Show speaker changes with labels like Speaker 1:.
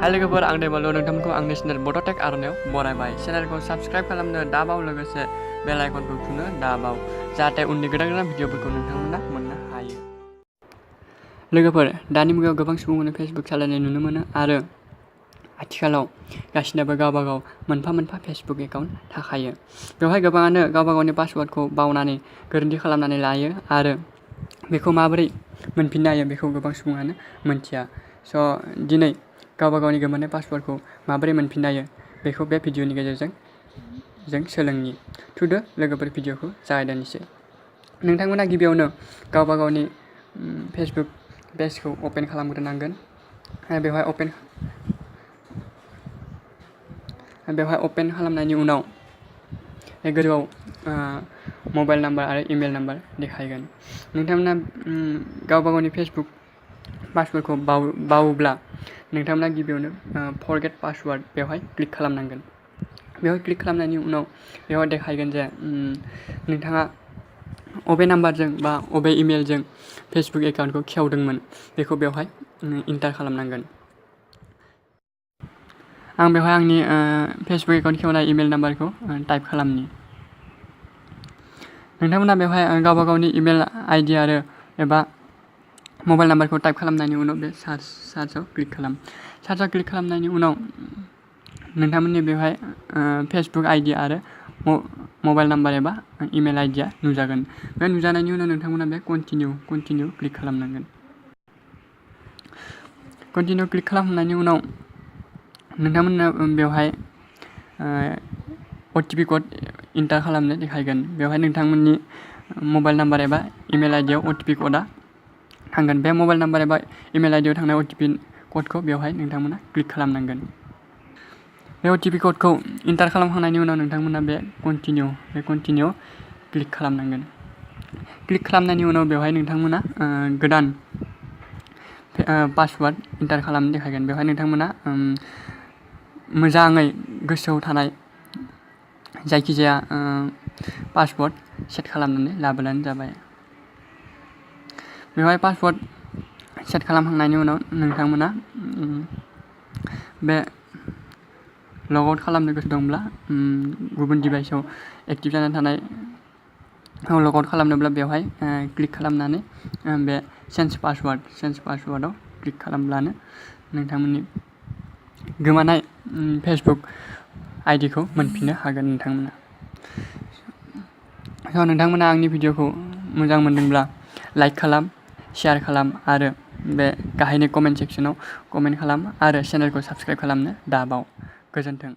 Speaker 1: हाय लोगोफोर आं बोलो नोंथांमोनखौ आंनि चेनेल बड' टेक आर'नायाव बरायबाय। चेनेलखौ साबस्क्राइब खालामनो दाबाव लोगोसे बेल आइकनखौ थुनो दाबाव जाहाथे उननि गोदान गोदान भिडिअफोरखौ नोंथांमोना मोननो हायो। लोगोफोर दानि मुगायाव गोबां सुबुंफोरनो फेसबुक सालायनाय नुनो मोनो आरो आथिखालाव गासिनाबो गावबा गाव मोनफा मोनफा फेसबुक एकाउन्ट थाखायो। बेवहाय गोबाङानो गावबा गावनि पासवार्डखौ बावनानै गोरोन्थि खालामनानै लायो आरो बेखौ माबोरै मोनफिननो हायो बेखौ गोबां सुबुङानो मिन्थिया। स' दिनै गावबा गावनि गोमानाय पासवार्डखौ माबोरै मोनफिननो हायो बेखौ बे भिडिअनि गेजेरजों जों सोलोंनि। थुदो लोगोफोर भिडिअखौ जागायजेननोसै। नोंथांमोना गिबियावनो गावबा गावनि फेसबुक पेजखौ अपेन खालामग्रोनांगोन। बेवहाय अपेन खालामनायनि उनाव गोजौआव मबाइल नाम्बार आरो इमेल नाम्बार देखायगोन। नोंथांमोना गावबा गावनि फेसबुक पासवार्डखौ बावोब्ला नोंथांमोना गिबियावनो फरगेट पासवार्ड बेवहाय क्लिक खालामनांगोन। बेवहाय क्लिक खालामनायनि उनाव बेवहाय देखायगोन जे नोंथाङा अबे नाम्बारजों बा अबे इमेलजों फेसबुक एकाउन्टखौ खेवदोंमोन बेखौ बेवहाय इन्टार खालामनांगोन। आं बेवहाय आंनि फेसबुक एकाउन्ट खेवनाय इमेल नाम्बारखौ टाइप खालामनि। नोंथांमोना बेवहाय गावबा गावनि इमेल आइडि आरो एबा मबाइल नाम्बारखौ टाइप खालामनायनि उनाव बे सार्चआव क्लिक खालाम। सार्चआव क्लिक खालामनायनि उनाव नोंथांमोननि बेवहाय फेसबुक आइडि आरो मबाइल नाम्बार एबा इमेल आइडिया नुजागोन। बे नुजानायनि उनाव नोंथांमोना बे कन्टिनिउ क्लिक खालामनांगोन। कन्टिनिउ क्लिक खालामनायनि उनाव नोंथांमोना बेवहाय OTP कड इन्टार खालामनो देखायगोन। बेवहाय नोंथांमोननि मबाइल नाम्बार एबा इमेल आइडियाव OTP क'डआ थांगोन। बे मबाइल नाम्बार एबा इमेल आइडियाव थांनाय OTP क'डखौ बेवहाय नोंथांमोना क्लिक खालामनांगोन। बे OTP क'डखौ इन्टार खालामखांनायनि उनाव नोंथांमोना बे कन्टिनिउ क्लिक खालामनांगोन। क्लिक खालामनायनि उनाव बेवहाय नोंथांमोना गोदान पासवार्ड इन्टार खालामनो देखायगोन। बेवहाय नोंथांमोना मोजाङै गोसोआव थानाय जायखिजाया पासवार्ड सेट खालामनानै लाबोनानै जाबाय। बेवहाय पासवार्ड सेट खालामखांनायनि उनाव नोंथांमोना बे लग आउट खालामनो गोसो दंब्ला गुबुन डिभाइसआव एक्टिभ जाना थानाय लग आउट खालामनोब्ला बेवहाय क्लिक खालामनानै बे चेन्ज पासवार्डआव क्लिक खालामब्लानो नोंथांमोननि गोमानाय फेसबुक आइडिखौ मोनफिननो हागोन नोंथांमोना। नोंथांमोना आंनि भिडिअखौ मोजां मोनदोंब्ला लाइक खालाम, शेयार खालाम आरो बे गाहायनि कमेन्ट सेक्सनाव कमेन्ट खालाम आरो चेनेलखौ साबस्क्राइब खालामनो दाबाव। गोजोन्थों।